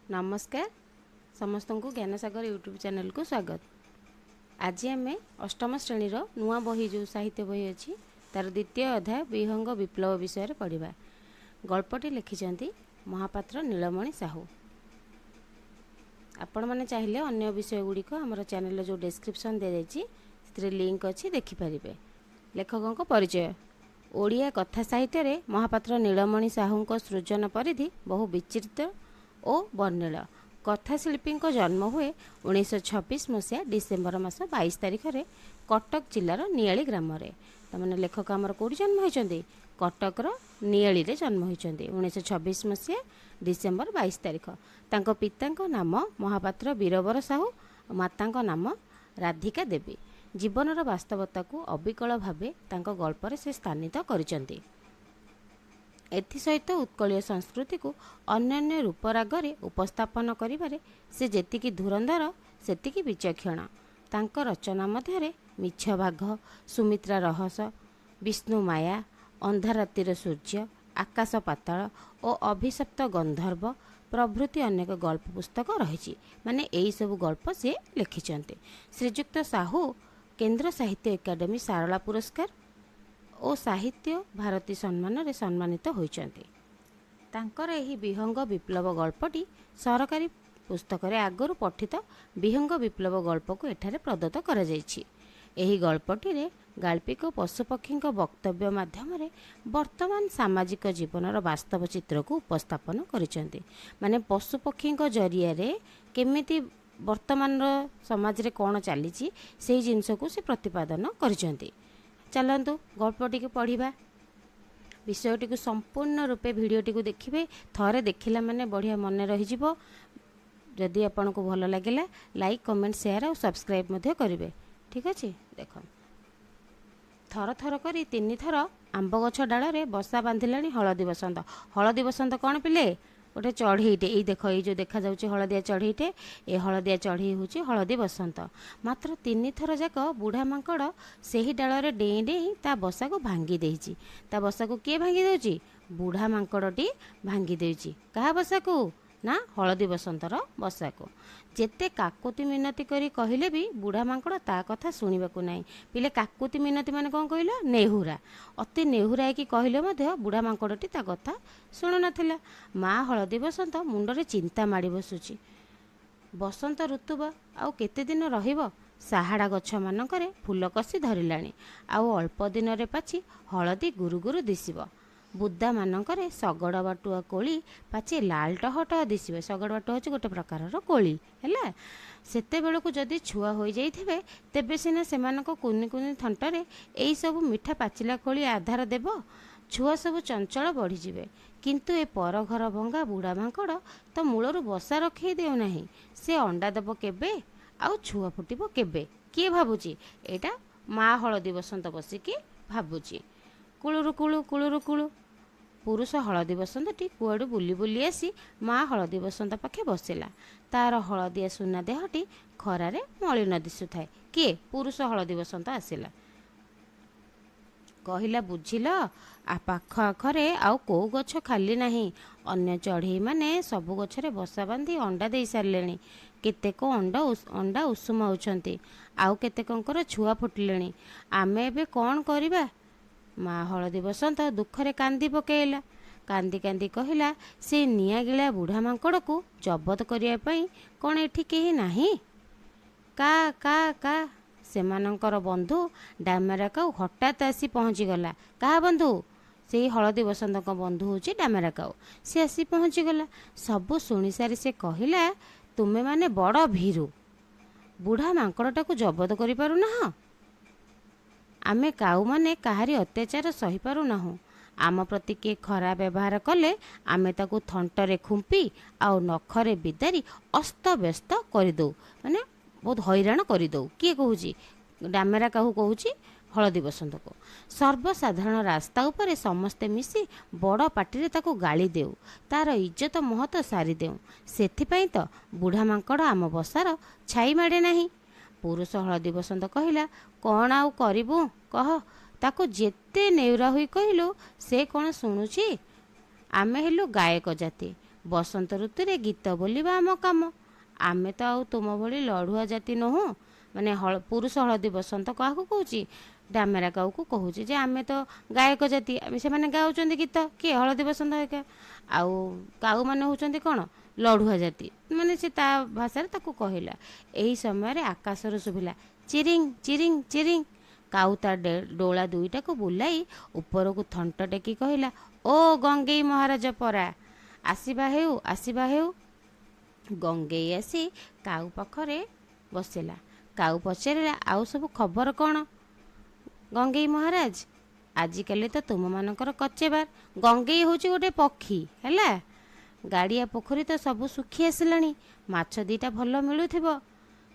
ନମସ୍କାର ସମସ୍ତଙ୍କୁ, ଜ୍ଞାନସାଗର ୟୁଟ୍ୟୁବ୍ ଚ୍ୟାନେଲକୁ ସ୍ୱାଗତ। ଆଜି ଆମେ ଅଷ୍ଟମ ଶ୍ରେଣୀର ନୂଆ ବହି ଯେଉଁ ସାହିତ୍ୟ ବହି ଅଛି, ତାର ଦ୍ୱିତୀୟ ଅଧ୍ୟାୟ ବିହଙ୍ଗ ବିପ୍ଳବ ବିଷୟରେ ପଢ଼ିବା। ଗଳ୍ପଟି ଲେଖିଛନ୍ତି ମହାପାତ୍ର ନୀଳମଣି ସାହୁ। ଆପଣମାନେ ଚାହିଁଲେ ଅନ୍ୟ ବିଷୟ ଗୁଡ଼ିକ ଆମର ଚ୍ୟାନେଲର ଯେଉଁ ଡେସ୍କ୍ରିପସନ୍ ଦିଆଯାଇଛି, ସେଥିରେ ଲିଙ୍କ୍ ଅଛି, ଦେଖିପାରିବେ। ଲେଖକଙ୍କ ପରିଚୟ। ଓଡ଼ିଆ କଥା ସାହିତ୍ୟରେ ମହାପାତ୍ର ନୀଳମଣି ସାହୁଙ୍କ ସୃଜନ ପରିଧି ବହୁ ବିଚିତ୍ର ଓ ବର୍ଣ୍ଣିଳ। କଥାଶିଳ୍ପୀଙ୍କ ଜନ୍ମ ହୁଏ 1926 ମସିହା ଡିସେମ୍ବର ମାସ 22 ତାରିଖରେ କଟକ ଜିଲ୍ଲାର ନିଆଳି ଗ୍ରାମରେ। ତାମାନେ ଲେଖକ ଆମର କେଉଁଠି ଜନ୍ମ ହୋଇଛନ୍ତି? କଟକର ନିଆଳିରେ ଜନ୍ମ ହୋଇଛନ୍ତି 1926 ମସିହା ଡିସେମ୍ବର 22 ତାରିଖ। ତାଙ୍କ ପିତାଙ୍କ ନାମ ମହାପାତ୍ର ବୀରବର ସାହୁ, ମାତାଙ୍କ ନାମ ରାଧିକା ଦେବୀ। ଜୀବନର ବାସ୍ତବତାକୁ ଅବିକଳ ଭାବେ ତାଙ୍କ ଗଳ୍ପରେ ସେ ସ୍ଥାନିତ କରିଛନ୍ତି। ଏଥିସହିତ ଉତ୍କଳୀୟ ସଂସ୍କୃତିକୁ ଅନ୍ୟାନ୍ୟ ରୂପରାଗରେ ଉପସ୍ଥାପନ କରିବାରେ ସେ ଯେତିକି ଧୁରନ୍ଧର, ସେତିକି ବିଚକ୍ଷଣ। ତାଙ୍କ ରଚନା ମଧ୍ୟରେ ମିଛ ବାଘ, ସୁମିତ୍ରା ରହସ, ବିଷ୍ଣୁ ମାୟା, ଅନ୍ଧାରାତିର ସୂର୍ଯ୍ୟ, ଆକାଶ ପାତାଳ ଓ ଅଭିଶପ୍ତ ଗନ୍ଧର୍ବ ପ୍ରଭୃତି ଅନେକ ଗଳ୍ପ ପୁସ୍ତକ ରହିଛି। ମାନେ ଏଇସବୁ ଗଳ୍ପ ସେ ଲେଖିଛନ୍ତି। ଶ୍ରୀଯୁକ୍ତ ସାହୁ କେନ୍ଦ୍ର ସାହିତ୍ୟ ଏକାଡେମୀ ସାରଳା ପୁରସ୍କାର ଓ ସାହିତ୍ୟ ଭାରତୀ ସମ୍ମାନରେ ସମ୍ମାନିତ ହୋଇଛନ୍ତି। ତାଙ୍କର ଏହି ବିହଙ୍ଗ ବିପ୍ଳବ ଗଳ୍ପଟି ସରକାରୀ ପୁସ୍ତକରେ ଆଗରୁ ପଠିତ ବିହଙ୍ଗ ବିପ୍ଳବ ଗଳ୍ପକୁ ଏଠାରେ ପ୍ରଦତ୍ତ କରାଯାଇଛି। ଏହି ଗଳ୍ପଟିରେ ଗାଳ୍ପିକ ପଶୁପକ୍ଷୀଙ୍କ ବକ୍ତବ୍ୟ ମାଧ୍ୟମରେ ବର୍ତ୍ତମାନ ସାମାଜିକ ଜୀବନର ବାସ୍ତବ ଚିତ୍ରକୁ ଉପସ୍ଥାପନ କରିଛନ୍ତି। ମାନେ ପଶୁପକ୍ଷୀଙ୍କ ଜରିଆରେ କେମିତି ବର୍ତ୍ତମାନର ସମାଜରେ କ'ଣ ଚାଲିଛି, ସେଇ ଜିନିଷକୁ ସେ ପ୍ରତିପାଦନ କରିଛନ୍ତି। ଚାଲନ୍ତୁ ଗଳ୍ପଟିକୁ ପଢ଼ିବା। ବିଷୟଟିକୁ ସମ୍ପୂର୍ଣ୍ଣ ରୂପେ ଭିଡ଼ିଓଟିକୁ ଦେଖିବେ। ଥରେ ଦେଖିଲା ମାନେ ବଢ଼ିଆ ମନେ ରହିଯିବ। ଯଦି ଆପଣଙ୍କୁ ଭଲ ଲାଗିଲା, ଲାଇକ୍, କମେଣ୍ଟ, ସେୟାର ଆଉ ସବସ୍କ୍ରାଇବ୍ ମଧ୍ୟ କରିବେ। ଠିକ୍ ଅଛି, ଦେଖ। ଥର ଥର କରି ତିନିଥର ଆମ୍ବ ଗଛ ଡାଳରେ ବସା ବାନ୍ଧିଲାଣି ହଳଦୀ ବସନ୍ତ। ହଳଦୀ ବସନ୍ତ କ'ଣ ପିଲେ? ଗୋଟେ ଚଢ଼େଇଟେ। ଏଇ ଦେଖ, ଏଇ ଯେଉଁ ଦେଖାଯାଉଛି ହଳଦିଆ ଚଢ଼େଇଟେ, ଏ ହଳଦିଆ ଚଢ଼େଇ ହେଉଛି ହଳଦୀ ବସନ୍ତ। ମାତ୍ର ତିନିଥର ଯାକ ବୁଢ଼ା ମାଙ୍କଡ଼ ସେହି ଡାଳରେ ଡେଇଁ ଡେଇଁ ତା ବସାକୁ ଭାଙ୍ଗି ଦେଇଛି। ତା ବସାକୁ କିଏ ଭାଙ୍ଗି ଦେଉଛି? ବୁଢ଼ା ମାଙ୍କଡ଼ଟି ଭାଙ୍ଗି ଦେଇଛି। କାହା ବସାକୁ? ନା ହଳଦୀ ବସନ୍ତର ବସାକୁ। ଯେତେ କାକୁତି ମିନତି କରି କହିଲେ ବି ବୁଢ଼ା ମାଙ୍କଡ଼ ତା କଥା ଶୁଣିବାକୁ ନାହିଁ। ପିଲେ, କାକୁତି ମିନତି ମାନେ କ'ଣ କହିଲ? ନେହୁରା। ଅତି ନେହୁରା ହେଇକି କହିଲେ ମଧ୍ୟ ବୁଢ଼ା ମାଙ୍କଡ଼ଟି ତା କଥା ଶୁଣୁନଥିଲା। ମା ହଳଦୀ ବସନ୍ତ ମୁଣ୍ଡରେ ଚିନ୍ତା ମାଡ଼ି ବସୁଛି। ବସନ୍ତ ଋତୁ ବା ଆଉ କେତେ ଦିନ ରହିବ? ସାହାଡ଼ା ଗଛମାନଙ୍କରେ ଫୁଲ କଷି ଧରିଲାଣି। ଆଉ ଅଳ୍ପ ଦିନରେ ପାଚି ହଳଦୀ ଗୁରୁ ଗୁରୁ ଦିଶିବ। ବୁଦାମାନଙ୍କରେ ଶଗଡ଼ ବାଟୁଆ କୋଳି ପାଚି ଲାଲ ଟହ ଟହ ଦିଶିବ। ଶଗଡ଼ ବାଟୁଆ ହେଉଛି ଗୋଟେ ପ୍ରକାରର କୋଳି। ହେଲା, ସେତେବେଳକୁ ଯଦି ଛୁଆ ହୋଇଯାଇଥିବେ, ତେବେ ସିନା ସେମାନଙ୍କ କୁନି କୁନି ଥଣ୍ଟରେ ଏଇସବୁ ମିଠା ପାଚିଲା କୋଳି ଆଧାର ଦେବ। ଛୁଆ ସବୁ ଚଞ୍ଚଳ ବଢ଼ିଯିବେ। କିନ୍ତୁ ଏ ପର ଘର ଭଙ୍ଗା ବୁଢ଼ା ମାଙ୍କଡ଼ ତ ମୂଳରୁ ବସା ରଖେଇ ଦେଉନାହିଁ। ସେ ଅଣ୍ଡା ଦେବ କେବେ ଆଉ ଛୁଆ ଫୁଟିବ କେବେ? କିଏ ଭାବୁଛି ଏଇଟା? ମା ହଳଦୀ ବସନ୍ତ ବସିକି ଭାବୁଛି। କୁଳୁରୁ କୁଳୁ, କୁଳୁରୁ କୁଳୁ। ପୁରୁଷ ହଳଦୀ ବସନ୍ତଟି କୁଆଡ଼ୁ ବୁଲି ବୁଲି ଆସି ମା ହଳଦୀ ବସନ୍ତ ପାଖେ ବସିଲା। ତାର ହଳଦିଆ ସୁନା ଦେହଟି ଖରାରେ ମଳିନ ଦିଶୁଥାଏ। କିଏ? ପୁରୁଷ ହଳଦୀ ବସନ୍ତ ଆସିଲା। କହିଲା, ବୁଝିଲ, ଆ ପାଖ ଆଖରେ ଆଉ କୋଉ ଗଛ ଖାଲି ନାହିଁ। ଅନ୍ୟ ଚଢ଼େଇମାନେ ସବୁ ଗଛରେ ବସା ବାନ୍ଧି ଅଣ୍ଡା ଦେଇ ସାରିଲେଣି। କେତେକ ଅଣ୍ଡା ଉଷୁମାଉଛନ୍ତି, ଆଉ କେତେକଙ୍କର ଛୁଆ ଫୁଟିଲେଣି। ଆମେ ଏବେ କ'ଣ କରିବା? ମା ହଳଦୀ ବସନ୍ତ ଦୁଃଖରେ କାନ୍ଦି ପକେଇଲା। କାନ୍ଦି କାନ୍ଦି କହିଲା, ସେ ନିଆଁଗିଳା ବୁଢ଼ା ମାଙ୍କଡ଼କୁ ଜବତ କରିବା ପାଇଁ କ'ଣ ଏଠି କେହି ନାହିଁ? କା କା କା। ସେମାନଙ୍କର ବନ୍ଧୁ ଡାମେରା କାଉ ହଠାତ୍ ଆସି ପହଞ୍ଚିଗଲା। କାହା ବନ୍ଧୁ? ସେଇ ହଳଦୀ ବସନ୍ତଙ୍କ ବନ୍ଧୁ ହେଉଛି ଡାମେରା କାଉ। ସେ ଆସି ପହଞ୍ଚିଗଲା। ସବୁ ଶୁଣିସାରି ସେ କହିଲା, ତୁମେମାନେ ବଡ଼ ଭୀରୁ। ବୁଢ଼ା ମାଙ୍କଡ଼ଟାକୁ ଜବତ କରିପାରୁନାହଁ? ଆମେ କାଉମାନେ କାହାରି ଅତ୍ୟାଚାର ସହିପାରୁନାହୁଁ। ଆମ ପ୍ରତି କିଏ ଖରାପ ବ୍ୟବହାର କଲେ ଆମେ ତାକୁ ଥଣ୍ଟରେ ଖୁମ୍ପି ଆଉ ନଖରେ ବିଦାରି ଅସ୍ତବ୍ୟସ୍ତ କରିଦେଉ, ମାନେ ବହୁତ ହଇରାଣ କରିଦେଉ। କିଏ କହୁଛି? ଡାମେରା କାହୁ କହୁଛି ହଳଦୀ ବସନ୍ତକୁ। ସର୍ବସାଧାରଣ ରାସ୍ତା ଉପରେ ସମସ୍ତେ ମିଶି ବଡ଼ ପାଟିରେ ତାକୁ ଗାଳି ଦେଉ, ତାର ଇଜ୍ଜତ ମହତ ସାରିଦେଉ। ସେଥିପାଇଁ ତ ବୁଢ଼ା ମାଙ୍କଡ଼ ଆମ ବସାର ଛାଇ ମାଡ଼େ ନାହିଁ। ପୁରୁଷ ହଳଦୀ ବସନ୍ତ କହିଲା, କ'ଣ ଆଉ କରିବୁ କହ? ତାକୁ ଯେତେ ନେଉରା ହୋଇ କହିଲୁ, ସେ କ'ଣ ଶୁଣୁଛି? ଆମେ ହେଲୁ ଗାୟକ ଜାତି। ବସନ୍ତ ଋତୁରେ ଗୀତ ବୋଲିବା ଆମ କାମ। ଆମେ ତ ଆଉ ତୁମ ଭଳି ଲଢ଼ୁଆ ଜାତି ନୋହୁଁ। ମାନେ ପୁରୁଷ ହଳଦୀ ବସନ୍ତ କାହାକୁ କହୁଛି? ଡାମେରା କାଉକୁ କହୁଛି ଯେ ଆମେ ତ ଗାୟକ ଜାତି, ଆମେ ସେମାନେ ଗାଉଛନ୍ତି ଗୀତ, କିଏ? ହଳଦୀ ବସନ୍ତ ଏକା। ଆଉ କାଉମାନେ ହେଉଛନ୍ତି କ'ଣ? ଲଢ଼ୁଆ ଜାତି। ମାନେ ସେ ତା ଭାଷାରେ ତାକୁ କହିଲା। ଏହି ସମୟରେ ଆକାଶରୁ ଶୁଭିଲା ଚିରିଂ ଚିରିଂ ଚିରିଂ। କାଉ ତା ଡୋଳା ଦୁଇଟାକୁ ବୁଲାଇ ଉପରକୁ ଥଣ୍ଟ ଟେକି କହିଲା, ଓ ଗଙ୍ଗେଇ ମହାରାଜ ପରା, ଆସିବା ହେଉ, ଆସିବା ହେଉ। ଗଙ୍ଗେଇ ଆସି କାଉ ପାଖରେ ବସିଲା। କାଉ ପଚାରିଲା, ଆଉ ସବୁ ଖବର କ'ଣ ଗଙ୍ଗେଇ ମହାରାଜ? ଆଜିକାଲି ତ ତୁମମାନଙ୍କର କଚେବାର। ଗଙ୍ଗେଇ ହେଉଛି ଗୋଟେ ପକ୍ଷୀ, ହେଲା। ଗାଡ଼ିଆ ପୋଖରୀ ତ ସବୁ ଶୁଖି ଆସିଲାଣି, ମାଛ ଦୁଇଟା ଭଲ ମିଳୁଥିବ।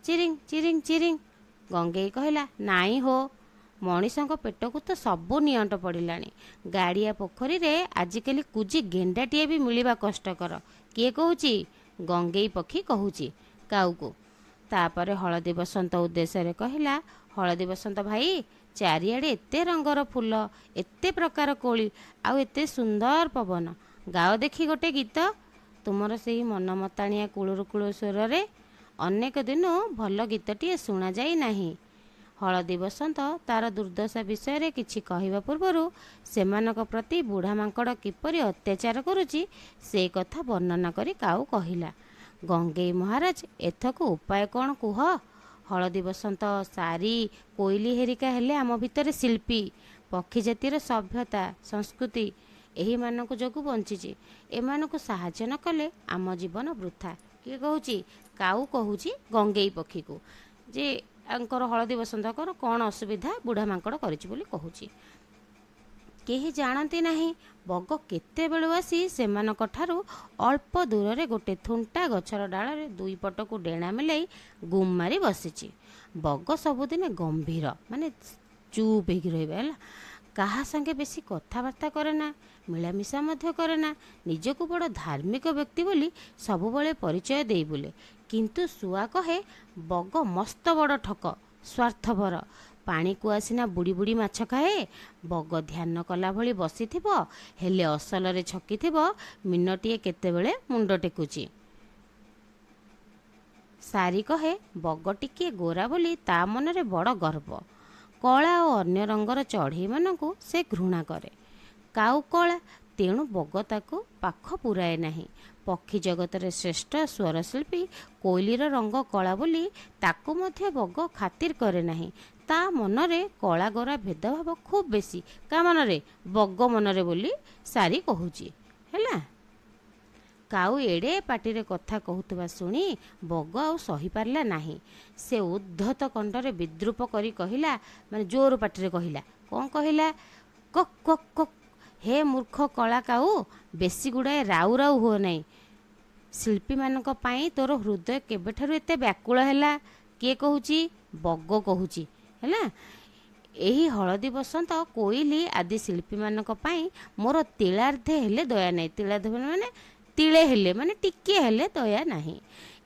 ଚିରିଂ ଚିରିଂ ଚିରିଂ। ଗଙ୍ଗେଇ କହିଲା, ନାଇଁ ହୋ, ମଣିଷଙ୍କ ପେଟକୁ ତ ସବୁ ନିଅଣ୍ଟ ପଡ଼ିଲାଣି। ଗାଡ଼ିଆ ପୋଖରୀରେ ଆଜିକାଲି କୁଜି ଗେଣ୍ଡାଟିଏ ବି ମିଳିବା କଷ୍ଟକର। କିଏ କହୁଛି? ଗଙ୍ଗେଇ ପକ୍ଷୀ କହୁଛି କାଉକୁ। ତାପରେ ହଳଦୀ ବସନ୍ତ ଉଦ୍ଦେଶ୍ୟରେ କହିଲା, ହଳଦୀ ବସନ୍ତ ଭାଇ, ଚାରିଆଡ଼େ ଏତେ ରଙ୍ଗର ଫୁଲ, ଏତେ ପ୍ରକାର କୋଳି, ଆଉ ଏତେ ସୁନ୍ଦର ପବନ। ଗାଅ ଦେଖି ଗୋଟେ ଗୀତ, ତୁମର ସେଇ ମନମତାଣିଆ କୁଳୁରୁ କୁଳୁ ସ୍ୱରରେ। ଅନେକ ଦିନୁ ଭଲ ଗୀତଟିଏ ଶୁଣାଯାଇ ନାହିଁ। ହଳଦୀ ବସନ୍ତ ତାର ଦୁର୍ଦ୍ଦଶା ବିଷୟରେ କିଛି କହିବା ପୂର୍ବରୁ ସେମାନଙ୍କ ପ୍ରତି ବୁଢ଼ା ମାଙ୍କଡ଼ କିପରି ଅତ୍ୟାଚାର କରୁଛି ସେ କଥା ବର୍ଣ୍ଣନା କରି କାଉ କହିଲା, ଗଙ୍ଗେଇ ମହାରାଜ, ଏଥକୁ ଉପାୟ କ'ଣ କୁହ? ହଳଦୀ ବସନ୍ତ, ସାରି, କୋଇଲି ହେରିକା ହେଲେ ଆମ ଭିତରେ ଶିଳ୍ପୀ। ପକ୍ଷୀ ଜାତିର ସଭ୍ୟତା ସଂସ୍କୃତି ଏହିମାନଙ୍କ ଯୋଗୁଁ ବଞ୍ଚିଛି। ଏମାନଙ୍କୁ ସାହାଯ୍ୟ ନ କଲେ ଆମ ଜୀବନ ବୃଥା। କିଏ କହୁଛି? କାଉ କହୁଛି ଗଙ୍ଗେଇ ପକ୍ଷୀକୁ ଯେ ଆଙ୍କର ହଳଦୀ ବସନ୍ତଙ୍କର କ'ଣ ଅସୁବିଧା ବୁଢ଼ା ମାଙ୍କଡ଼ କରିଛି ବୋଲି କହୁଛି। କେହି ଜାଣନ୍ତି ନାହିଁ ବଗ କେତେବେଳୁ ଆସି ସେମାନଙ୍କ ଠାରୁ ଅଳ୍ପ ଦୂରରେ ଗୋଟେ ଥୁଣ୍ଟା ଗଛର ଡାଳରେ ଦୁଇ ପଟକୁ ଡେଣା ମେଲାଇ ଗୁମ୍ ମାରି ବସିଛି। ବଗ ସବୁଦିନେ ଗମ୍ଭୀର, ମାନେ ଚୁପ୍ ହେଇକି ରହିବ, ହେଲା। କାହା ସାଙ୍ଗେ ବେଶୀ କଥାବାର୍ତ୍ତା କରେ ନା, ମିଳାମିଶା ମଧ୍ୟ କରେ ନା। ନିଜକୁ ବଡ଼ ଧାର୍ମିକ ବ୍ୟକ୍ତି ବୋଲି ସବୁବେଳେ ପରିଚୟ ଦେଇ ବୁଲେ। କିନ୍ତୁ ଶୁଆ କହେ ବଗ ମସ୍ତ ବଡ଼ ଠକ, ସ୍ୱାର୍ଥପର। ପାଣିକୁ ଆସିନା ବୁଡ଼ି ବୁଡ଼ି ମାଛ ଖାଏ। ବଗ ଧ୍ୟାନ କଲା ଭଳି ବସିଥିବ, ହେଲେ ଅସଲରେ ଛକିଥିବ ମୀନଟିଏ କେତେବେଳେ ମୁଣ୍ଡ ଟେକୁଛି। ସାରି କହେ ବଗ ଟିକିଏ ଗୋରା ବୋଲି ତା ମନରେ ବଡ଼ ଗର୍ବ। କଳା ଓ ଅନ୍ୟ ରଙ୍ଗର ଚଢ଼େଇମାନଙ୍କୁ ସେ ଘୃଣା କରେ। କାଉ କଳା, ତେଣୁ ବଗ ତାକୁ ପାଖ ପୁରାଏ ନାହିଁ। ପକ୍ଷୀ ଜଗତରେ ଶ୍ରେଷ୍ଠ ସ୍ୱରଶିଳ୍ପୀ କୋଇଲିର ରଙ୍ଗ କଳା ବୋଲି ତାକୁ ମଧ୍ୟ ବଗ ଖାତିର କରେ ନାହିଁ। ତା ମନରେ କଳା ଗୋରା ଭେଦଭାବ ଖୁବ୍ ବେଶୀ। କାହା ମନରେ? ବଗ ମନରେ ବୋଲି ସାରି କହୁଛି, ହେଲା। କାଉ ଏଡ଼େ ପାଟିରେ କଥା କହୁଥିବା ଶୁଣି ବଗ ଆଉ ସହିପାରିଲା ନାହିଁ। ସେ ଉଦ୍ଧତ କଣ୍ଠରେ ବିଦ୍ରୂପ କରି କହିଲା, ମାନେ ଜୋର ପାଟିରେ କହିଲା, କ'ଣ କହିଲା? କକ୍ କକ୍ କକ୍, ହେ ମୂର୍ଖ କଳା କାଉ, ବେଶୀ ଗୁଡ଼ାଏ ରାଉ ରାଉ ହୁଅ ନାହିଁ। ଶିଳ୍ପୀମାନଙ୍କ ପାଇଁ ତୋର ହୃଦୟ କେବେଠାରୁ ଏତେ ବ୍ୟାକୁଳ ହେଲା? କିଏ କହୁଛି? ବଗ କହୁଛି, ହେଲା। ଏହି ହଳଦୀ ବସନ୍ତ, କୋଇଲି ଆଦି ଶିଳ୍ପୀମାନଙ୍କ ପାଇଁ ମୋର ତିଳାର୍ଧେ ହେଲେ ଦୟା ନାହିଁ। ତିଳାର୍ଧେ ମାନେ ତିଳେ ହେଲେ, ମାନେ ଟିକିଏ ହେଲେ ଦୟା ନାହିଁ।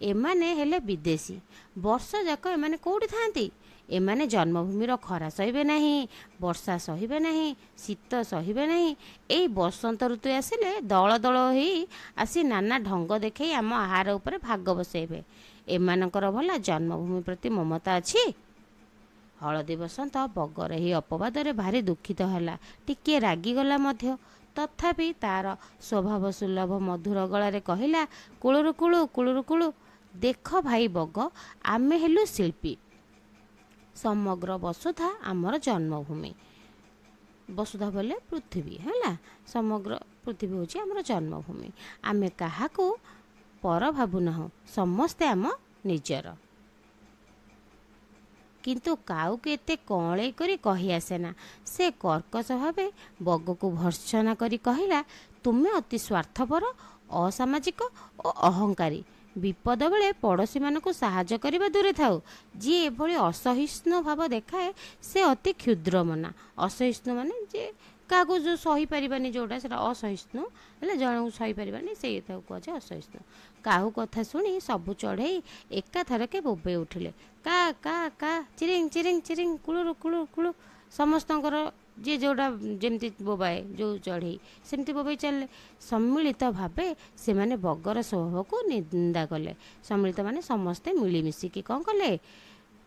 ଏମାନେ ହେଲେ ବିଦେଶୀ। ବର୍ଷ ଯାକ ଏମାନେ କେଉଁଠି ଥାନ୍ତି? ଏମାନେ ଜନ୍ମଭୂମିର ଖରା ସହିବେ ନାହିଁ, ବର୍ଷା ସହିବେ ନାହିଁ, ଶୀତ ସହିବେ ନାହିଁ। ଏଇ ବସନ୍ତ ଋତୁ ଆସିଲେ ଦଳ ଦଳ ହେଇ ଆସି ନାନା ଢଙ୍ଗ ଦେଖେଇ ଆମ ଆହାର ଉପରେ ଭାଗ ବସେଇବେ। ଏମାନଙ୍କର ଭଲା ଜନ୍ମଭୂମି ପ୍ରତି ମମତା ଅଛି? ହଳଦୀ ବସନ୍ତ ବଗର ଏହି ଅପବାଦରେ ଭାରି ଦୁଃଖିତ ହେଲା, ଟିକିଏ ରାଗିଗଲା ମଧ୍ୟ। ତଥାପି ତାର ସ୍ୱଭାବ ସୁଲଭ ମଧୁର ଗଳାରେ କହିଲା, କୁଳୁରୁ କୁଳୁ କୁଳୁରୁ କୁଳୁ, ଦେଖ ଭାଇ ବଗ, ଆମେ ହେଲୁ ଶିଳ୍ପୀ। ସମଗ୍ର ବସୁଧା ଆମର ଜନ୍ମଭୂମି। ବସୁଧା ବୋଲେ ପୃଥିବୀ, ହେଲା। ସମଗ୍ର ପୃଥିବୀ ହେଉଛି ଆମର ଜନ୍ମଭୂମି। ଆମେ କାହାକୁ ପର ଭାବୁନାହୁଁ, ସମସ୍ତେ ଆମ ନିଜର। କିନ୍ତୁ କାଉକୁ ଏତେ କଅଁଳେଇ କରି କହି ଆସେନା। ସେ କର୍କଶ ଭାବେ ବଗକୁ ଭର୍ତ୍ସନା କରି କହିଲା, ତୁମେ ଅତି ସ୍ୱାର୍ଥପର, ଅସାମାଜିକ ଓ ଅହଙ୍କାରୀ। ବିପଦ ବେଳେ ପଡ଼ୋଶୀମାନଙ୍କୁ ସାହାଯ୍ୟ କରିବା ଦୂରେ ଥାଉ, ଯିଏ ଏଭଳି ଅସହିଷ୍ଣୁ ଭାବ ଦେଖାଏ ସେ ଅତି କ୍ଷୁଦ୍ର ମନା। ଅସହିଷ୍ଣୁ ମାନେ ଯେ କାହାକୁ ଯେଉଁ ସହିପାରିବାନି, ଯେଉଁଟା ସେଇଟା ଅସହିଷ୍ଣୁ ହେଲେ, ଜଣକୁ ସହିପାରିବାନି ସେଇଟାକୁ କୁହାଯାଏ ଅସହିଷ୍ଣୁ। କାହୁ କଥା ଶୁଣି ସବୁ ଚଢ଼େଇ ଏକାଥରକେ ବୋବେଇ ଉଠିଲେ, କା କା କା, ଚିରିଂ ଚିରିଂ ଚିରିଂ, କୁଳୁରୁ କୁଳୁ କୁଳୁ। ସମସ୍ତଙ୍କର ଯିଏ ଯେଉଁଟା ଯେମିତି ବୋବାଏ, ଯେଉଁ ଚଢ଼େଇ ସେମିତି ବୋବେଇ ଚାଲିଲେ। ସମ୍ମିଳିତ ଭାବେ ସେମାନେ ବଗର ସ୍ୱଭାବକୁ ନିନ୍ଦା କଲେ। ସମ୍ମିଳିତ ମାନେ ସମସ୍ତେ ମିଳିମିଶିକି କ'ଣ କଲେ?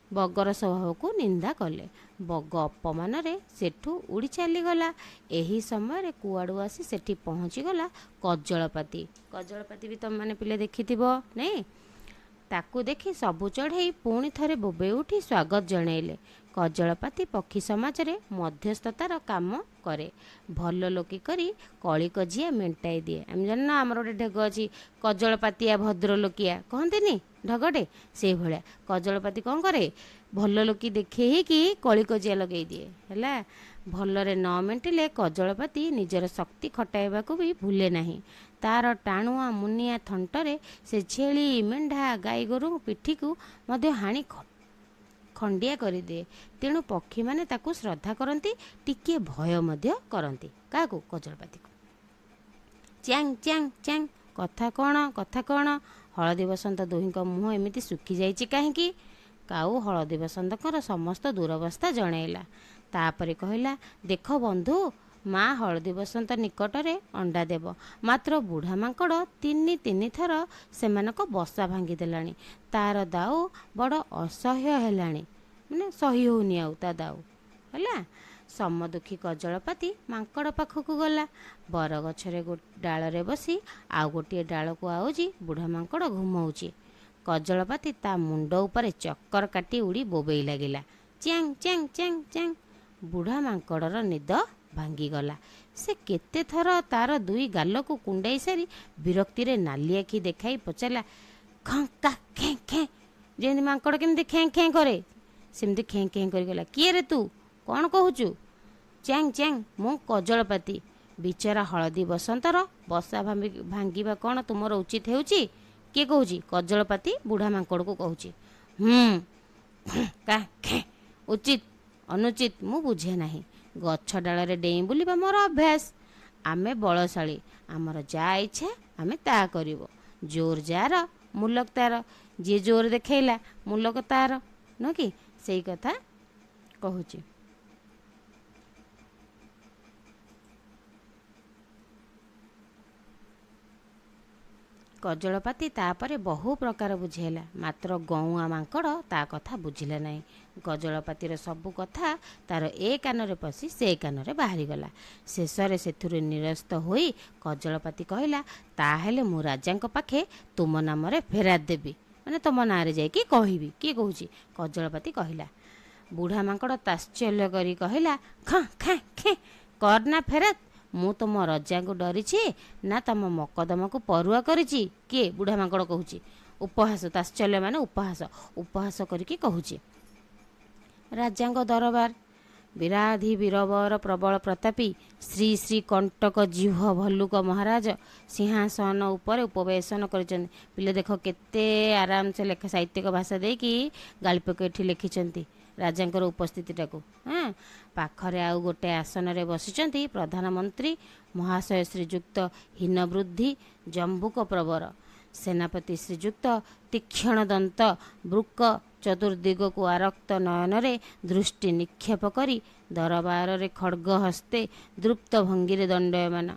ବଗର ସ୍ୱଭାବକୁ ନିନ୍ଦା କଲେ। ବଗ ଅପମାନରେ ସେଠୁ ଉଡ଼ି ଚାଲିଗଲା। ଏହି ସମୟରେ କୁଆଡ଼ୁ ଆସି ସେଠି ପହଞ୍ଚିଗଲା କଜଳପାତି। କଜଳପାତି ବି ତୁମେମାନେ ପିଲେ ଦେଖିଥିବ ନାଇଁ? ତାକୁ ଦେଖି ସବୁ ଚଢ଼େଇ ପୁଣି ଥରେ ବୋବେଇ ଉଠି ସ୍ୱାଗତ ଜଣାଇଲେ। କଜଳପାତି ପକ୍ଷୀ ସମାଜରେ ମଧ୍ୟସ୍ଥତାର କାମ କରେ। ଭଲ ଲୋକି କରି କଳିକଜିଆ ମେଣ୍ଟାଇ ଦିଏ। ଆମେ ଜାଣିନ ଆମର ଗୋଟେ ଢେଗ ଅଛି, କଜଳପାତିଆ ଭଦ୍ରଲୋକିଆ କହନ୍ତିନି ଢଗଟେ? ସେଇଭଳିଆ କଜଳପାତି କ'ଣ କରେ? ଭଲ ଲୋକି ଦେଖେଇ ହେଇକି କଳିକଜିଆ ଲଗେଇ ଦିଏ। ହେଲା, ଭଲରେ ନ ମେଣ୍ଟିଲେ କଜଳପାତି ନିଜର ଶକ୍ତି ଖଟାଇବାକୁ ବି ଭୁଲେ ନାହିଁ। ତାର ଟାଣୁଆ ମୁନିଆ ଥଣ୍ଟରେ ସେ ଛେଳି, ମେଣ୍ଢା, ଗାଈ ଗୋରୁ ପିଠିକୁ ମଧ୍ୟ ହାଣି ଖଣ୍ଡିଆ କରିଦିଏ। ତେଣୁ ପକ୍ଷୀମାନେ ତାକୁ ଶ୍ରଦ୍ଧା କରନ୍ତି, ଟିକିଏ ଭୟ ମଧ୍ୟ କରନ୍ତି। କାହାକୁ? କଜଳପାତିକୁ। ଚ୍ୟାଂ ଚ୍ୟାଂ ଚ୍ୟାଂ। କଥା କ'ଣ? କଥା କ'ଣ? ହଳଦୀ ବସନ୍ତ ଦୁହିଁଙ୍କ ମୁହଁ ଏମିତି ଶୁଖିଯାଇଛି କାହିଁକି? କାଉ ହଳଦୀ ବସନ୍ତଙ୍କର ସମସ୍ତ ଦୁରବସ୍ଥା ଜଣାଇଲା। ତାପରେ କହିଲା, ଦେଖ ବନ୍ଧୁ, ମା ହଳଦୀ ବସନ୍ତ ନିକଟରେ ଅଣ୍ଡା ଦେବ, ମାତ୍ର ବୁଢ଼ା ମାଙ୍କଡ଼ ତିନି ତିନି ଥର ସେମାନଙ୍କ ବସା ଭାଙ୍ଗିଦେଲାଣି। ତାର ଦାଉ ବଡ଼ ଅସହ୍ୟ ହେଲାଣି, ମାନେ ସହି ହେଉନି ଆଉ ତା ଦାଉ। ହେଲା, ସମଦୁଃଖୀ କଜଳପାତି ମାଙ୍କଡ଼ ପାଖକୁ ଗଲା। ବରଗଛରେ ଡାଳରେ ବସି ଆଉ ଗୋଟିଏ ଡାଳକୁ ଆଉଜି ବୁଢ଼ା ମାଙ୍କଡ଼ ଘୁମଉଛି। କଜଳପାତି ତା ମୁଣ୍ଡ ଉପରେ ଚକ୍କର କାଟି ଉଡ଼ି ବୋବେଇ ଲାଗିଲା, ଚ୍ୟାଂ ଚ୍ୟାଂ ଚ୍ୟାଂ ଚ୍ୟାଂ। ବୁଢ଼ା ମାଙ୍କଡ଼ର ନିଦ ଭାଙ୍ଗିଗଲା। ସେ କେତେ ଥର ତାର ଦୁଇ ଗାଲକୁ କୁଣ୍ଡାଇ ସାରି ବିରକ୍ତିରେ ନାଲି ଆଖି ଦେଖାଇ ପଚାରିଲା, ଖଁ କା ଖେଁ ଖେଁ। ଯେମିତି ମାଙ୍କଡ଼ କେମିତି ଖେଁ ଖେଁ କରେ, ସେମିତି ଖେଁ ଖେଁ କରିଗଲା, କିଏ ରେ ତୁ? କ'ଣ କହୁଛୁ? ଚ୍ୟାଂ ଚ୍ୟାଂ, ମୁଁ କଜଳପାତି। ବିଚରା ହଳଦୀ ବସନ୍ତର ବସା ଭାଙ୍ଗିବା କ'ଣ ତୁମର ଉଚିତ ହେଉଛି? କିଏ କହୁଛି? କଜଳପାତି ବୁଢ଼ା ମାଙ୍କଡ଼କୁ କହୁଛି। ହୁଁ କା ଖେଁ, ଉଚିତ ଅନୁଚିତ ମୁଁ ବୁଝେ ନାହିଁ। ଗଛ ଡାଳରେ ଡେଇଁ ବୁଲିବା ମୋର ଅଭ୍ୟାସ। ଆମେ ବଳଶାଳୀ, ଆମର ଯାହା ଇଚ୍ଛା ଆମେ ତାହା କରିବ। ଜୋର ଯାର ମୂଲକ ତାର, ଯିଏ ଜୋର ଦେଖେଇଲା ମୂଲକ ତାର, ନୁହଁ କି? ସେଇ କଥା କହୁଛି। କଜଳପାତି ତାପରେ ବହୁ ପ୍ରକାର ବୁଝେଇଲା, ମାତ୍ର ଗଉଁଆ ମାଙ୍କଡ଼ ତା କଥା ବୁଝିଲା ନାହିଁ। କଜଳପାତିର ସବୁ କଥା ତାର ଏ କାନରେ ପଶି ସେ କାନରେ ବାହାରିଗଲା। ଶେଷରେ ସେଥିରୁ ନିରସ୍ତ ହୋଇ କଜଳପାତି କହିଲା, ତାହେଲେ ମୁଁ ରାଜାଙ୍କ ପାଖେ ତୁମ ନାମରେ ଫେରାଦ ଦେବି, ମାନେ ତୁମ ନାଁରେ ଯାଇକି କହିବି। କିଏ କହୁଛି? କଜଳପାତି କହିଲା। ବୁଢ଼ା ମାଙ୍କଡ଼ ତାତ୍ସଲ୍ୟ କରି କହିଲା, ଖଁ ଖାଁ ଖେଁ, କର ନା ଫେରାଦ। ମୁଁ ତୁମ ରଜାଙ୍କୁ ଡରିଛି ନା ତମ ମକଦ୍ଦମାକୁ ପରୁଆ କରିଛି? କିଏ? ବୁଢ଼ା ମାଙ୍କଡ଼ କହୁଛି। ଉପହାସ, ତାତ୍ସଲ୍ୟ ମାନେ ଉପହାସ, ଉପହାସ କରିକି କହୁଛି। ରାଜାଙ୍କ ଦରବାର। ବିରାଧି ବୀରବର ପ୍ରବଳ ପ୍ରତାପୀ ଶ୍ରୀ ଶ୍ରୀ କଣ୍ଟକ ଜିହ୍ବ ଭଲ୍ଲୁକ ମହାରାଜ ସିଂହାସନ ଉପରେ ଉପବେଶନ କରିଛନ୍ତି। ପିଲେ ଦେଖ କେତେ ଆରାମସେ ଲେଖା, ସାହିତ୍ୟିକ ଭାଷା ଦେଇକି ଗାଳ୍ପିକ ଏଠି ଲେଖିଛନ୍ତି ରାଜାଙ୍କର ଉପସ୍ଥିତିଟାକୁ। ହଁ, ପାଖରେ ଆଉ ଗୋଟେ ଆସନରେ ବସିଛନ୍ତି ପ୍ରଧାନମନ୍ତ୍ରୀ ମହାଶୟ ଶ୍ରୀଯୁକ୍ତ ହୀନବୃଦ୍ଧି ଜମ୍ବୁକ ପ୍ରବର, ସେନାପତି ଶ୍ରୀଯୁକ୍ତ ତୀକ୍ଷଣ ଦନ୍ତ ବୃକ ଚତୁର୍ଦିଗକୁ ଆରକ୍ତ ନୟନରେ ଦୃଷ୍ଟି ନିକ୍ଷେପ କରି ଦରବାରରେ ଖଡ଼ଗ ହସ୍ତେ ଦୃପ୍ତ ଭଙ୍ଗୀରେ ଦଣ୍ଡାୟମାନ।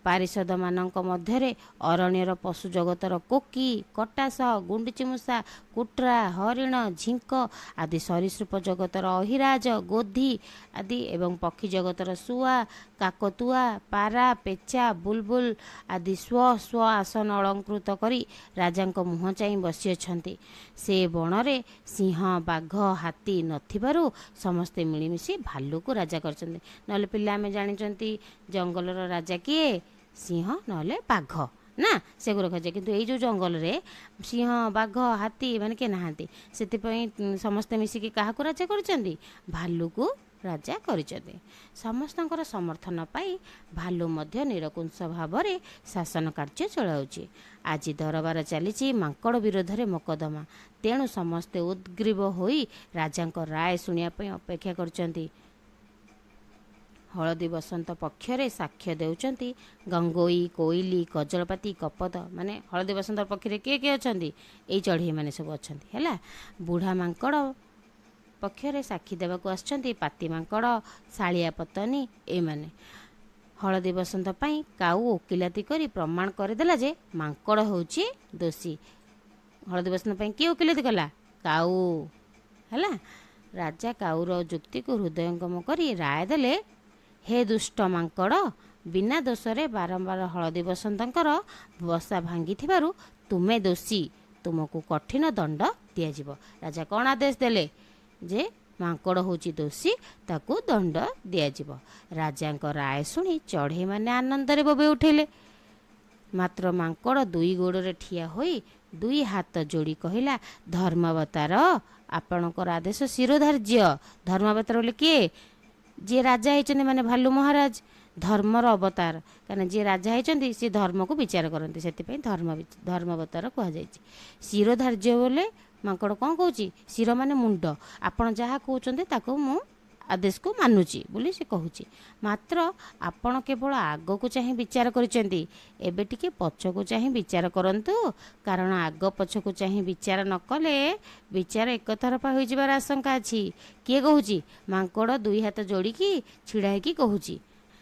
ପାରିଷଦମାନଙ୍କ ମଧ୍ୟରେ ଅରଣ୍ୟର ପଶୁ ଜଗତର କୋକି, କଟାସ, ଗୁଣ୍ଡୁଚିମୂଷା, କୁଟ୍ରା, ହରିଣ, ଝିଙ୍କ ଆଦି, ସରୀସୃପ ଜଗତର ଅହିରାଜ, ଗୋଧି ଆଦି ଏବଂ ପକ୍ଷୀ ଜଗତର ଶୁଆ, କାକତୁଆ, ପାରା, ପେଚା, ବୁଲବୁଲ ଆଦି ସ୍ୱ ସ୍ୱ ଆସନ ଅଳଙ୍କୃତ କରି ରାଜାଙ୍କ ମୁହଁ ଚାହିଁ ବସିଅଛନ୍ତି। ସେ ବଣରେ ସିଂହ, ବାଘ, ହାତୀ ନଥିବାରୁ ସମସ୍ତେ ମିଳିମିଶି ଭାଲୁକୁ ରାଜା କରିଛନ୍ତି। ନହେଲେ ପିଲା ଆମେ ଜାଣିଛନ୍ତି ଜଙ୍ଗଲର ରାଜା କିଏ? ସିଂହ ନହେଲେ ବାଘ ନା, ସେଗୁଡ଼ା ରଖାଯାଏ। କିନ୍ତୁ ଏଇ ଯେଉଁ ଜଙ୍ଗଲରେ ସିଂହ, ବାଘ, ହାତୀ ଏମାନେ କିଏ ନାହାନ୍ତି, ସେଥିପାଇଁ ସମସ୍ତେ ମିଶିକି କାହାକୁ ରାଜା କରିଛନ୍ତି? ଭାଲୁକୁ ରାଜା କରିଛନ୍ତି। ସମସ୍ତଙ୍କର ସମର୍ଥନ ପାଇ ଭାଲୁ ମଧ୍ୟ ନିରଙ୍କୁଶ ଭାବରେ ଶାସନ କାର୍ଯ୍ୟ ଚଳାଉଛି। ଆଜି ଦରବାର ଚାଲିଛି ମାଙ୍କଡ଼ ବିରୋଧରେ ମକଦ୍ଦମା। ତେଣୁ ସମସ୍ତେ ଉଦ୍ଗ୍ରୀବ ହୋଇ ରାଜାଙ୍କ ରାୟ ଶୁଣିବା ପାଇଁ ଅପେକ୍ଷା କରିଛନ୍ତି। ହଳଦୀ ବସନ୍ତ ପକ୍ଷରେ ସାକ୍ଷ୍ୟ ଦେଉଛନ୍ତି ଗଙ୍ଗୋଇ, କୋଇଲି, କଜଳପାତି, କପତ। ମାନେ ହଳଦୀ ବସନ୍ତ ପକ୍ଷରେ କିଏ କିଏ ଅଛନ୍ତି? ଏଇ ଚଢ଼େଇମାନେ ସବୁ ଅଛନ୍ତି। ହେଲା, ବୁଢ଼ା ମାଙ୍କଡ଼ ପକ୍ଷରେ ସାକ୍ଷୀ ଦେବାକୁ ଆସିଛନ୍ତି ପାତି ମାଙ୍କଡ଼, ଶାଳିଆ ପତନୀ ଏମାନେ। ହଳଦୀ ବସନ୍ତ ପାଇଁ କାଉ ଓକିଲାତି କରି ପ୍ରମାଣ କରିଦେଲା ଯେ ମାଙ୍କଡ଼ ହେଉଛି ଦୋଷୀ। ହଳଦୀ ବସନ୍ତ ପାଇଁ କିଏ ଓକିଲାତି କଲା? କାଉ। ହେଲା, ରାଜା କାଉର ଯୁକ୍ତିକୁ ହୃଦୟଙ୍ଗମ କରି ରାୟ ଦେଲେ, ହେ ଦୁଷ୍ଟ ମାଙ୍କଡ଼, ବିନା ଦୋଷରେ ବାରମ୍ବାର ହଳଦୀ ବସନ୍ତଙ୍କର ବସା ଭାଙ୍ଗିଥିବାରୁ ତୁମେ ଦୋଷୀ, ତୁମକୁ କଠିନ ଦଣ୍ଡ ଦିଆଯିବ। ରାଜା କ'ଣ ଆଦେଶ ଦେଲେ? ଯେ ମାଙ୍କଡ଼ ହେଉଛି ଦୋଷୀ, ତାକୁ ଦଣ୍ଡ ଦିଆଯିବ। ରାଜାଙ୍କ ରାୟ ଶୁଣି ଚଢ଼େଇମାନେ ଆନନ୍ଦରେ ବୋବେଇ ଉଠିଲେ। ମାତ୍ର ମାଙ୍କଡ଼ ଦୁଇ ଗୋଡ଼ରେ ଠିଆ ହୋଇ ଦୁଇ ହାତ ଯୋଡ଼ି କହିଲା, ଧର୍ମାବତାର, ଆପଣଙ୍କର ଆଦେଶ ଶିରୋଧାର୍ଯ୍ୟ। ଧର୍ମାବତାର ବୋଲି କିଏ? ଯିଏ ରାଜା ହେଇଛନ୍ତି, ମାନେ ଭାଲୁ ମହାରାଜ, ଧର୍ମର ଅବତାର। କାରଣ ଯିଏ ରାଜା ହେଇଛନ୍ତି ସିଏ ଧର୍ମକୁ ବିଚାର କରନ୍ତି, ସେଥିପାଇଁ ଧର୍ମାବତାର କୁହାଯାଇଛି। ଶିରୋଧାର୍ଯ୍ୟ ବୋଲେ ମାଙ୍କଡ଼ କ'ଣ କହୁଛି? ଶିର ମାନେ ମୁଣ୍ଡ, ଆପଣ ଯାହା କହୁଛନ୍ତି ତାକୁ ମୁଁ ଆଦେଶକୁ ମାନୁଛି ବୋଲି ସେ କହୁଛି। ମାତ୍ର ଆପଣ କେବଳ ଆଗକୁ ଚାହିଁ ବିଚାର କରିଛନ୍ତି, ଏବେ ଟିକେ ପଛକୁ ଚାହିଁ ବିଚାର କରନ୍ତୁ। କାରଣ ଆଗ ପଛକୁ ଚାହିଁ ବିଚାର ନ କଲେ ବିଚାର ଏକତରଫା ହୋଇଯିବାର ଆଶଙ୍କା ଅଛି। କିଏ କହୁଛି? ମାଙ୍କଡ଼ ଦୁଇ ହାତ ଯୋଡ଼ିକି ଛିଡ଼ା ହେଇକି କହୁଛି।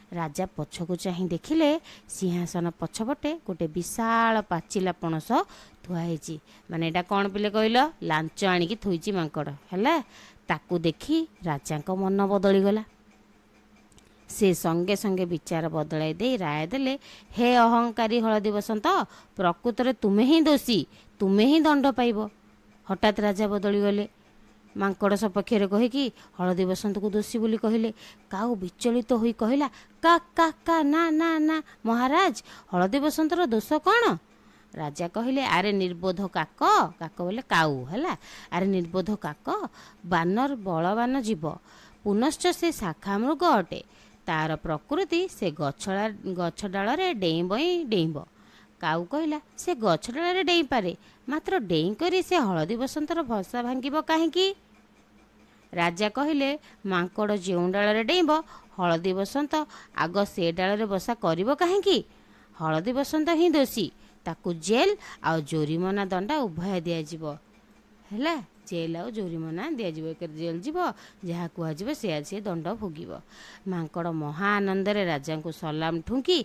ରାଜା ପଛକୁ ଚାହିଁ ଦେଖିଲେ ସିଂହାସନ ପଛପଟେ ଗୋଟେ ବିଶାଳ ପାଚିଲା ପଣସ ଥୁଆ ହେଇଛି। ମାନେ ଏଇଟା କ'ଣ ପିଲେ କହିଲ? ଲାଞ୍ଚ ଆଣିକି ଥୋଇଛି ମାଙ୍କଡ଼। ହେଲା, ତାକୁ ଦେଖି ରାଜାଙ୍କ ମନ ବଦଳିଗଲା। ସେ ସଙ୍ଗେ ସଙ୍ଗେ ବିଚାର ବଦଳାଇ ଦେଇ ରାୟ ଦେଲେ, ହେ ଅହଙ୍କାରୀ ହଳଦୀ ବସନ୍ତ, ପ୍ରକୃତରେ ତୁମେ ହିଁ ଦୋଷୀ, ତୁମେ ହିଁ ଦଣ୍ଡ ପାଇବ। ହଠାତ୍ ରାଜା ବଦଳିଗଲେ, ମାଙ୍କଡ଼ ସପକ୍ଷରେ କହିକି ହଳଦୀ ବସନ୍ତକୁ ଦୋଷୀ ବୋଲି କହିଲେ। କାଉ ବିଚଳିତ ହୋଇ କହିଲା, କା କା କା, ନା ନା ନା ମହାରାଜ, ହଳଦୀ ବସନ୍ତର ଦୋଷ କ'ଣ? ରାଜା କହିଲେ, ଆରେ ନିର୍ବୋଧ କାକ, କାକ ବୋଲେ କାଉ, ହେଲା, ଆରେ ନିର୍ବୋଧ କାକ, ବାନର ବଳବାନ ଜୀବ, ପୁନଶ୍ଚ ସେ ଶାଖା ମୃଗ ଅଟେ। ତାର ପ୍ରକୃତି ସେ ଗଛ ଡାଳରେ ଡେଇଁବ ହିଁ ଡେଇଁବ। କାଉ କହିଲା, ସେ ଗଛ ଡାଳରେ ଡେଇଁପାରେ, ମାତ୍ର ଡେଇଁ କରି ସେ ହଳଦୀ ବସନ୍ତର ଭସା ଭାଙ୍ଗିବ କାହିଁକି? ରାଜା କହିଲେ, ମାଙ୍କଡ଼ ଯେଉଁ ଡାଳରେ ଡେଇଁବ, ହଳଦୀ ବସନ୍ତ ଆଗ ସେ ଡାଳରେ ବସା କରିବ କାହିଁକି? ହଳଦୀ ବସନ୍ତ ହିଁ ଦୋଷୀ, ତାକୁ ଜେଲ୍ ଆଉ ଜୋରିମନା ଦଣ୍ଡ ଉଭୟ ଦିଆଯିବ। ହେଲା, ଜେଲ୍ ଆଉ ଜୋରିମନା ଦିଆଯିବ। ଏକରେ ଜେଲ୍ ଯିବ, ଯାହା କୁହାଯିବ ସେୟା ସିଏ ଦଣ୍ଡ ଭୋଗିବ। ମାଙ୍କଡ଼ ମହା ଆନନ୍ଦରେ ରାଜାଙ୍କୁ ସଲାମ ଠୁଙ୍କି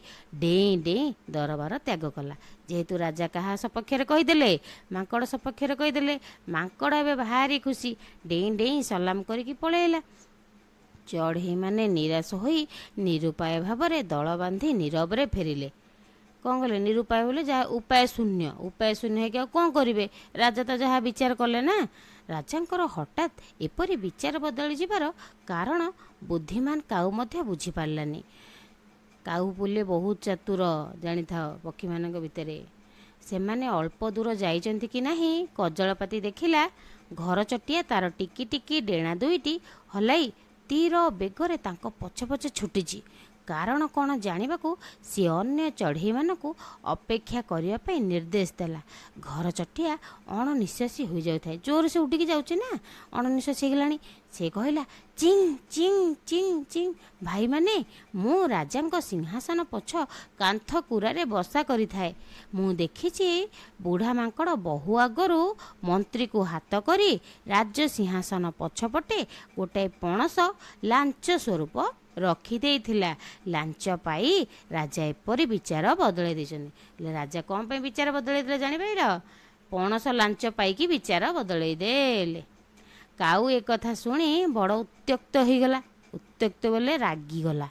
ଡେଇଁ ଡେଇଁ ଦରବାର ତ୍ୟାଗ କଲା। ଯେହେତୁ ରାଜା କାହା ସପକ୍ଷରେ କହିଦେଲେ? ମାଙ୍କଡ଼ ସପକ୍ଷରେ କହିଦେଲେ। ମାଙ୍କଡ଼ ଏବେ ଭାରି ଖୁସି, ଡେଇଁ ଡେଇଁ ସଲାମ କରିକି ପଳେଇଲା। ଚଢ଼େଇମାନେ ନିରାଶ ହୋଇ ନିରୁପାୟ ଭାବରେ ଦଳ ବାନ୍ଧି ନୀରବରେ ଫେରିଲେ। କ'ଣ କଲେ? ନିରୁପାୟ ବୋଲେ ଯାହା ଉପାୟ ଶୂନ୍ୟ, ଉପାୟ ଶୂନ୍ୟ ହେଇକି ଆଉ କ'ଣ କରିବେ? ରାଜା ତ ଯାହା ବିଚାର କଲେ ନା। ରାଜାଙ୍କର ହଠାତ୍ ଏପରି ବିଚାର ବଦଳିଯିବାର କାରଣ ବୁଦ୍ଧିମାନ କାଉ ମଧ୍ୟ ବୁଝିପାରିଲାନି। କାଉ ବୋଲେ ବହୁତ ଚତୁର, ଜାଣିଥାଅ, ପକ୍ଷୀମାନଙ୍କ ଭିତରେ। ସେମାନେ ଅଳ୍ପ ଦୂର ଯାଇଛନ୍ତି କି ନାହିଁ, କଜଳପାତି ଦେଖିଲା ଘରଚଟିଆ ତାର ଟିକି ଟିକି ଡେଣା ଦୁଇଟି ହଲାଇ ତୀର ବେଗରେ ତାଙ୍କ ପଛେ ପଛେ ଛୁଟିଛି। କାରଣ କ'ଣ ଜାଣିବାକୁ ସିଏ ଅନ୍ୟ ଚଢ଼େଇମାନଙ୍କୁ ଅପେକ୍ଷା କରିବା ପାଇଁ ନିର୍ଦ୍ଦେଶ ଦେଲା। ଘର ଚଟିଆ ଅଣନିଶ୍ୱାସୀ ହୋଇଯାଉଥାଏ, ଜୋରରେ ସେ ଉଡ଼ିକି ଯାଉଛି ନା, ଅଣନିଶ୍ୱାସୀ ହେଇଗଲାଣି। ସେ କହିଲା, ଚିଂ ଚିଂ ଚିଂ ଚିଂ, ଭାଇମାନେ, ମୁଁ ରାଜାଙ୍କ ସିଂହାସନ ପଛ କାନ୍ଥ କୁରାରେ ବସା କରିଥାଏ। ମୁଁ ଦେଖିଛି ବୁଢ଼ା ମାଙ୍କଡ଼ ବହୁ ଆଗରୁ ମନ୍ତ୍ରୀକୁ ହାତ କରି ରାଜ୍ୟ ସିଂହାସନ ପଛପଟେ ଗୋଟାଏ ପଣସ ଲାଞ୍ଚ ସ୍ୱରୂପ ରଖିଦେଇଥିଲା। ଲାଞ୍ଚ ପାଇ ରାଜା ଏପରି ବିଚାର ବଦଳାଇ ଦେଇଛନ୍ତି। ହେଲେ ରାଜା କ'ଣ ପାଇଁ ବିଚାର ବଦଳାଇ ଦେଲେ ଜାଣିପାରିଲ? ପଣସ ଲାଞ୍ଚ ପାଇକି ବିଚାର ବଦଳାଇ ଦେଲେ। କାଉ ଏକଥା ଶୁଣି ବଡ଼ ଉତ୍ତ୍ୟକ୍ତ ହୋଇଗଲା। ଉତ୍ତ୍ୟକ୍ତ ବୋଲେ ରାଗିଗଲା।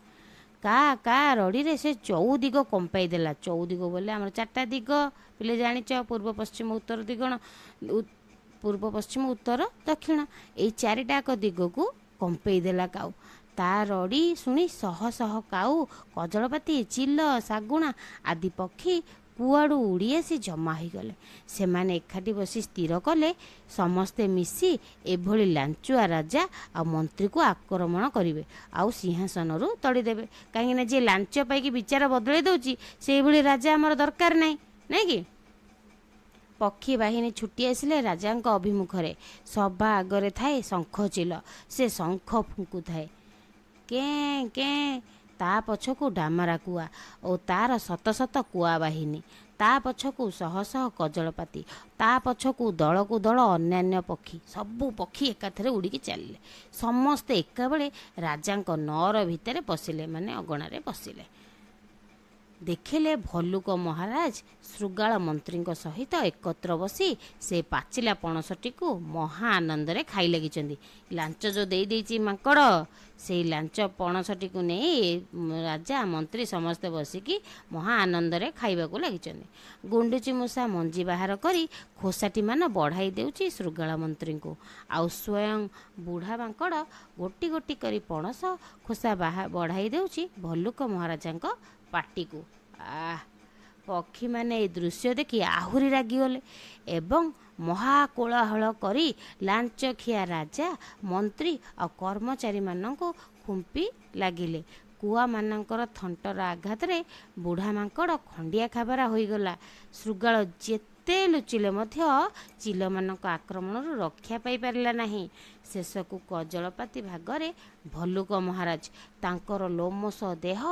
କା କା ରଡ଼ିରେ ସେ ଚଉଦିଗ କମ୍ପାଇ ଦେଲା। ଚଉଦିଗ ବୋଲେ ଆମର ଚାରିଟା ଦିଗ ପିଲେ ଜାଣିଛ, ପୂର୍ବ ପଶ୍ଚିମ ଉତ୍ତର ଦିଗଣ, ପୂର୍ବ ପଶ୍ଚିମ ଉତ୍ତର ଦକ୍ଷିଣ, ଏଇ ଚାରିଟା ଦିଗକୁ କମ୍ପେଇ ଦେଲା କାଉ। ତା ରଡ଼ି ଶୁଣି ଶହ ଶହ କାଉ, କଜଳପାତି, ଚିଲ, ଶାଗୁଣା ଆଦି ପକ୍ଷୀ କୁଆଡ଼ୁ ଉଡ଼ି ଆସି ଜମା ହୋଇଗଲେ। ସେମାନେ ଏକାଠି ବସି ସ୍ଥିର କଲେ ସମସ୍ତେ ମିଶି ଏଭଳି ଲାଞ୍ଚୁଆ ରାଜା ଆଉ ମନ୍ତ୍ରୀକୁ ଆକ୍ରମଣ କରିବେ ଆଉ ସିଂହାସନରୁ ତଡ଼ିଦେବେ। କାହିଁକିନା ଯିଏ ଲାଞ୍ଚ ପାଇକି ବିଚାର ବଦଳାଇ ଦେଉଛି ସେଇଭଳି ରାଜା ଆମର ଦରକାର ନାହିଁ, ନାଇଁ କି? ପକ୍ଷୀ ବାହିନୀ ଛୁଟି ଆସିଲେ ରାଜାଙ୍କ ଅଭିମୁଖରେ। ସଭା ଆଗରେ ଥାଏ ଶଙ୍ଖ ଚିଲ, ସେ ଶଙ୍ଖ ଫୁଙ୍କୁଥାଏ କେଁ କେଁ। ତା ପଛକୁ ଡାମରା କୁଆ ଓ ତାର ଶତ ଶତ କୁଆ ବାହିନୀ। ତା ପଛକୁ ଶହ ଶହ କଜଳପାତି, ତା ପଛକୁ ଦଳକୁ ଦଳ ଅନ୍ୟାନ୍ୟ ପକ୍ଷୀ। ସବୁ ପକ୍ଷୀ ଏକାଥରେ ଉଡ଼ିକି ଚାଲିଲେ। ସମସ୍ତେ ଏକାବେଳେ ରାଜାଙ୍କ ନଅର ଭିତରେ ପଶିଲେ, ମାନେ ଅଗଣାରେ ପଶିଲେ। ଦେଖିଲେ ଭଲ୍ଲୁକ ମହାରାଜ ଶୃଗାଳ ମନ୍ତ୍ରୀଙ୍କ ସହିତ ଏକତ୍ର ବସି ସେ ପାଚିଲା ପଣସଟିକୁ ମହା ଆନନ୍ଦରେ ଖାଇ ଲାଗିଛନ୍ତି। ଲାଞ୍ଚ ଯେଉଁ ଦେଇଦେଇଛି ମାଙ୍କଡ଼, ସେଇ ଲାଞ୍ଚ ପଣସଟିକୁ ନେଇ ରାଜା ମନ୍ତ୍ରୀ ସମସ୍ତେ ବସିକି ମହା ଆନନ୍ଦରେ ଖାଇବାକୁ ଲାଗିଛନ୍ତି। ଗୁଣ୍ଡୁଚି ମୂଷା ମଞ୍ଜି ବାହାର କରି ଖୋସାଟିମାନ ବଢ଼ାଇ ଦେଉଛି ଶୃଗାଳ ମନ୍ତ୍ରୀଙ୍କୁ, ଆଉ ସ୍ୱୟଂ ବୁଢ଼ା ମାଙ୍କଡ଼ ଗୋଟି ଗୋଟି କରି ପଣସ ଖୋସା ବଢ଼ାଇ ଦେଉଛି ଭଲ୍ଲୁକ ମହାରାଜାଙ୍କ ପାଟିକୁ। ଆଃ, ପକ୍ଷୀମାନେ ଏ ଦୃଶ୍ୟ ଦେଖି ଆହୁରି ରାଗିଗଲେ ଏବଂ ମହା କୋଳାହଳ କରି ଲାଞ୍ଚଖିଆ ରାଜା, ମନ୍ତ୍ରୀ ଆଉ କର୍ମଚାରୀମାନଙ୍କୁ ଖୁମ୍ପି ଲାଗିଲେ। କୁଆମାନଙ୍କର ଥଣ୍ଟର ଆଘାତରେ ବୁଢ଼ା ମାଙ୍କଡ଼ ଖଣ୍ଡିଆ ଖାବରା ହୋଇଗଲା। ଶୃଗାଳ ଯେତେ ଲୁଚିଲେ ମଧ୍ୟ ଚିଲମାନଙ୍କ ଆକ୍ରମଣରୁ ରକ୍ଷା ପାଇପାରିଲା ନାହିଁ। ଶେଷକୁ କଜଳପାତି ଭାଗରେ ଭଲ୍ଲୁକ ମହାରାଜ, ତାଙ୍କର ଲୋମଶ ଦେହ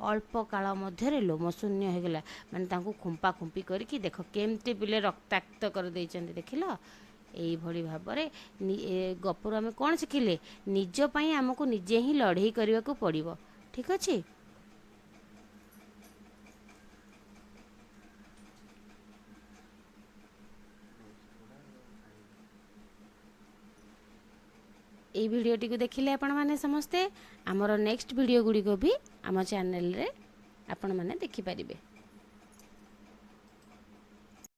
ଅଳ୍ପ କାଳ ମଧ୍ୟରେ ଲୋମଶୂନ୍ୟ ହୋଇଗଲା। ମାନେ ତାଙ୍କୁ ଖୁମ୍ପା ଖୁମ୍ପି କରିକି ଦେଖ କେମିତି ପିଲେ ରକ୍ତାକ୍ତ କରିଦେଇଛନ୍ତି, ଦେଖିଲ? ଏଇଭଳି ଭାବରେ ଏ ଗପରୁ ଆମେ କ'ଣ ଶିଖିଲେ? ନିଜ ପାଇଁ ଆମକୁ ନିଜେ ହିଁ ଲଢ଼େଇ କରିବାକୁ ପଡ଼ିବ। ଠିକ୍ ଅଛି? ଏଇ ଭିଡ଼ିଓଟିକୁ ଦେଖିଲେ ଆପଣମାନେ ସମସ୍ତେ, ଆମର ନେକ୍ସଟ ଭିଡ଼ିଓ ଗୁଡ଼ିକ ବି ଆମ ଚ୍ୟାନେଲରେ ଆପଣମାନେ ଦେଖିପାରିବେ।